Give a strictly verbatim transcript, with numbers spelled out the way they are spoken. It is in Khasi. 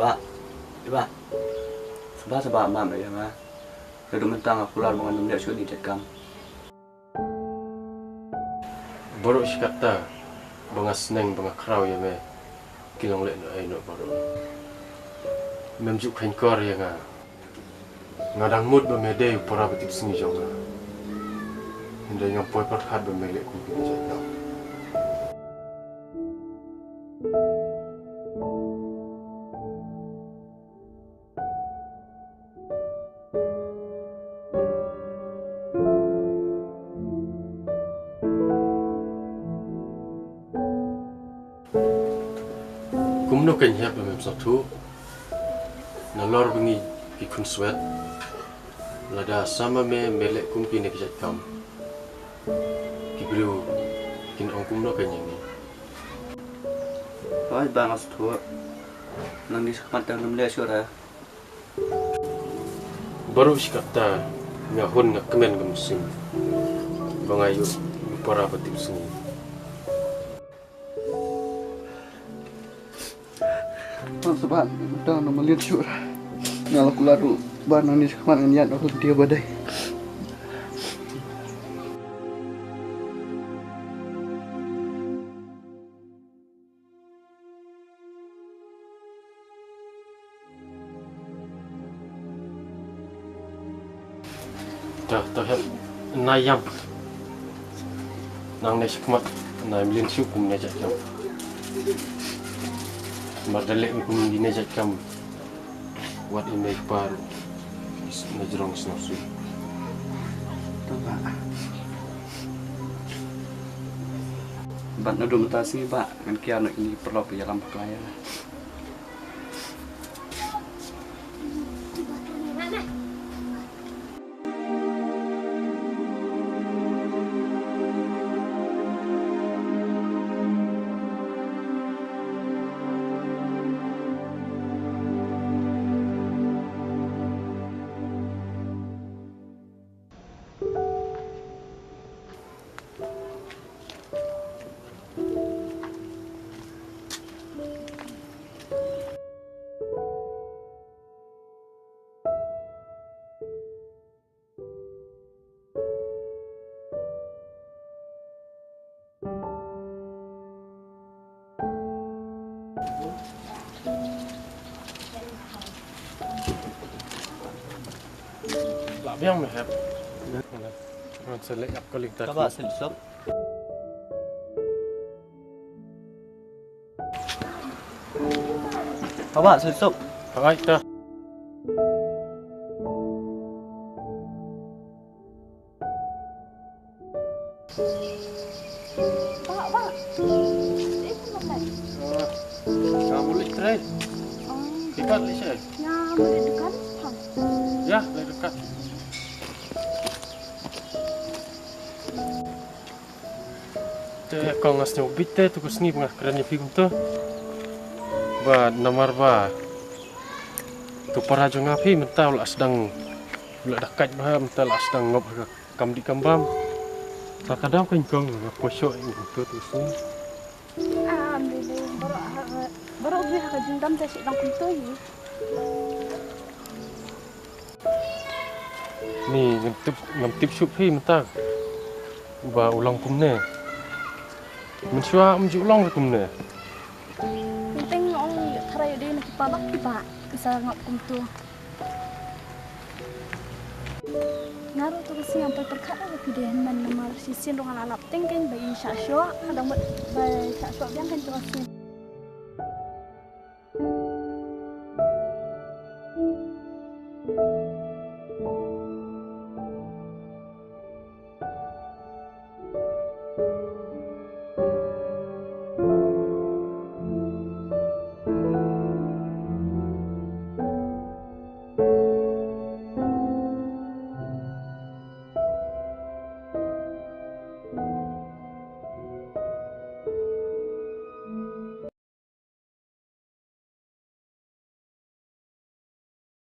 Ba, ba, sngewbha sa ba, map ïa nga. Naduh mynta nga kular ba ngan ym leh shuh ïa kane ka jait kam. Baroh shi katta ba nga sneng ba nga khraw ïa me, ki long lehnohei noh baroh. Mem ju kheiñkor ïa nga. Nga dang mut ba me dei u para ba tipsngi jong nga. Hynrei ngam poi pyrkhat ba me leh kum kine ki jait kam. Kumno kein hiap ba mem sngewthuh? Nalor ba ngi ki khun swet, lada sa ma me me leh kum kine ki jait kam, ki briew kin ong kumno kein ïa ngi? Hooid ba nga sngewthuh. Nangne shakhmat te ngam leh shuh re. Baroh shi katta nga hun nga kmen ka mynsiem ba nga ïoh u para ba tipsngi. Tang sa ba, tang na malian shuh. Nga la kular ruh ba nangne shakhmat ngan ïaid noh lynti ba dei. To, to hep. Nai ïam. Nangne shakhmat nai mlien shuh kumne jait kam. Mar da leh kumne jait kam, wat im dei kpar na jrong sngewsih. To ba. Bad naduh mynta sngi ba ngan kiar noh ïa kine ki paralok ba ïalam bakla ïa nga. Lah biang me hep. Ngan sa leh ap ka ling ta. Ka ba sil sop. Ka ba sil sop. Hai ta. Ba, ba. Eh, ka ba. Ka ba leh trai. Oh. Ikat leh shay. Ya, ba leh dekat. Ya, leh dekat. Te kong nga sngewbit te tu ka sngi ba nga kren ïa phi kumto. Ba namar ba tu para jong nga phi mynta u la sdang, u la da kait bha mynta la sdang ngop ha ka kam dih kam bam. Sa ka daw kong nga poi shoh ïa kumto tu ka sngi. Ah, baroh ha ka jingdam te shu dang kumto hi. Ni ngam tip, ngam tip shuh phi mynta ba u long kumne. Mynshuwa um ju long kumne. Teng teng ong ïa tharai dei na ki paralok kiba sa ngop kumto. Nga ruh to ka sngi ngam poi pyrkhat ruh ba phi dei hynmen namar shisien ruh nga la lap teng teng ba i shah shoh, nga dang mut ba i shah shoh biang kein to ka sngi.